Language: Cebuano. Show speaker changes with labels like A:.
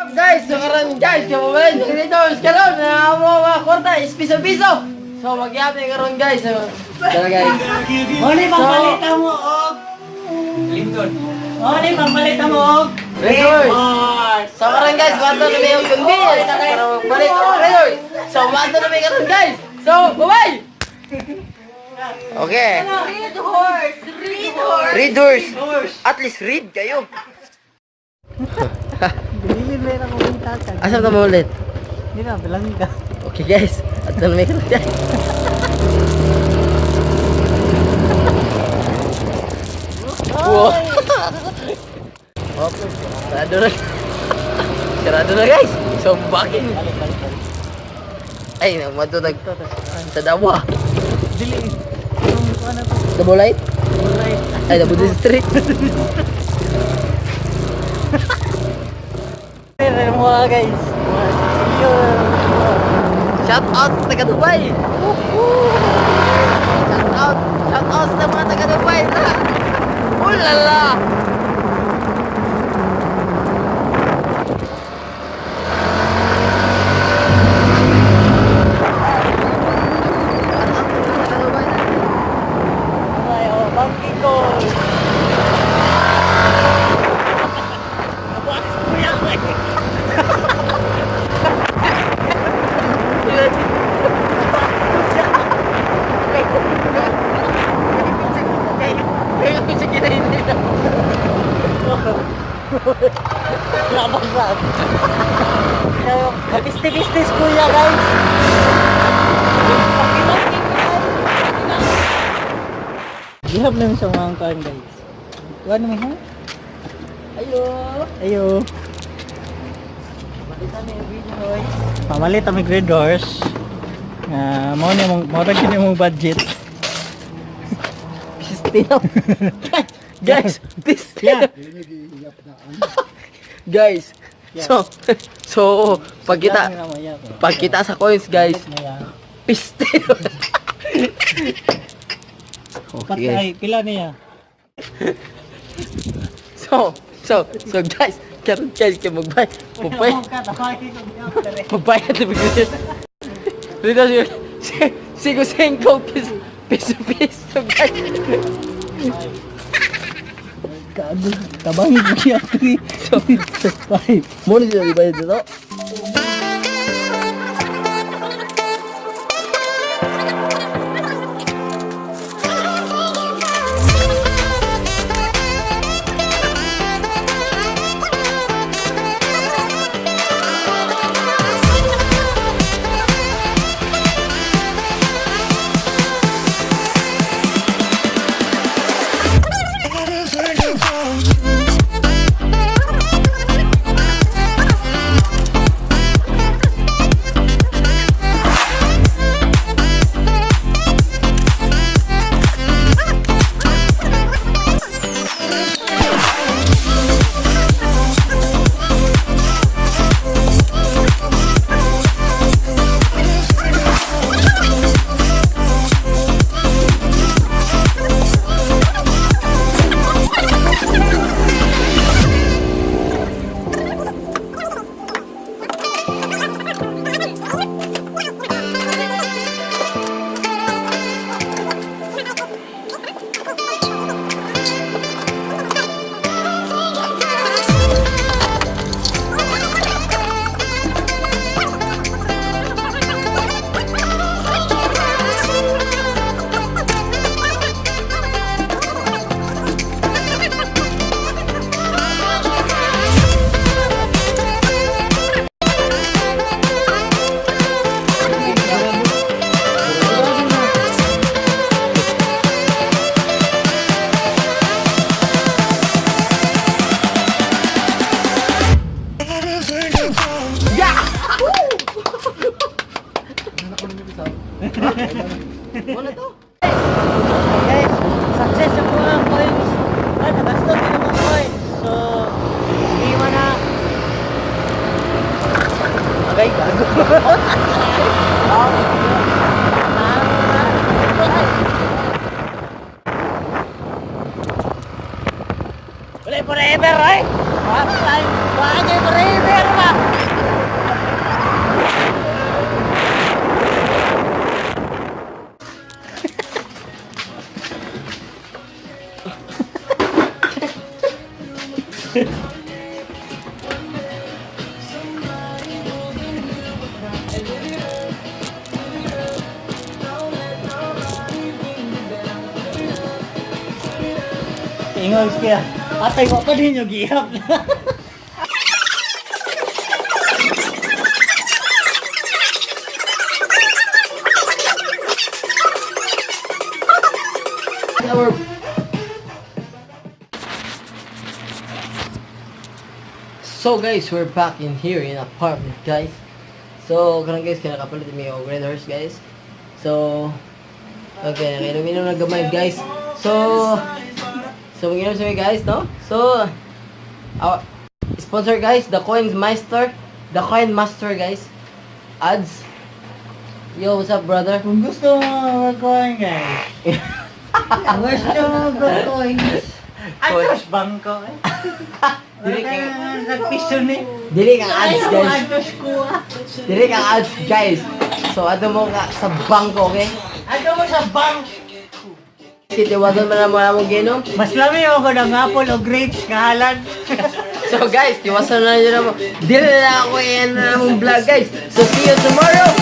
A: up, guys? So karon, guys, kamubayan sa dito karon na mo mga kwarta is piso-piso. So magyabi karon, guys. So, tara, guys.
B: Muna pambalita mo og
C: Lindon.
B: Muna pambalita mo og
A: Red Horse. So karon, guys, bato na may yung convenience para magbalik og Red Horse. So bato na may karon, guys. So bye-bye. Okay.
D: Red horse! Red horse!
A: Red Horse. At least read kayo.
B: Dili na lang akong tatag.
A: Asa ta mo ulit?
B: Hindi na bilangga.
A: Okay, guys, at na may karon, guys. Wow. Okay, sarado na. Sarado na, guys. So bakit?
B: Balik, balik, balik.
A: Ay, nagmadto nag sa dawa.
B: Dili. Yung ano to?
A: Double light?
B: Light.
A: Ay, double street.
B: Pero mga guys. See you.
A: Shout out sa taga Dubai. Shout out. Shout out sa mga taga Dubai. Tara. Ulala.
B: Ay, oh, bangki ko. Labang lang. Kabisti-bistis kuya, guys. Gihap namin sa mga kuan, guys. Kuan naman ha?
A: Ayo.
B: Ayo. Pamalit ang Red Horse. Ah, mao ni mong mao ra gyud imong budget.
A: Pistino. Guys, pistino.
B: Yeah.
A: Guys. So pagkita pagkita sa coins, guys, pistino. Okay, guys.
B: Patay, pila niya?
A: So, guys, karon, guys, kay magbay. Magbay. Magbayad na bigla. Dito si Sigo singko piso piso piso, guys.
B: Gago, tabangin ko siya. 3, 5.
A: Mo ni sila ibayad dito. Mo na to.
B: Guys, success ang mga coins. Ay, nagastos din ang mga coins. So, hindi mo na.
A: Agay, gago.
B: Wala forever, ay! Wala forever ba? Ingon siya. Atay wa pa ninyo gihap na.
A: Our So guys, we're back in here in apartment, guys. So, karon guys, kaya nakapalit mi og Red Horse, guys. So, okay, nakainom-inom na gamay, guys. So, mag-inom sa mi, guys, no? So, our sponsor, guys, the Coins Master, the Coin Master, guys. Ads. Yo, what's up, brother?
B: Kung gusto mo mag-coin, guys. Kung gusto mo mag-coins. Atos bangko eh.
A: Dili
B: Wala ka nagpiso ni.
A: Dili kang ads, guys.
B: Atos ko ah.
A: Dili kang ads, guys. So, ato mo ka sa bangko, okay?
B: Ato mo sa bank.
A: Titiwagan man na mo among ginom.
B: Mas lami ako ng apple o grapes kahalan.
A: So guys, tiwasan na nyo na mo. Dili na ako yan na among vlog, guys. So see you tomorrow.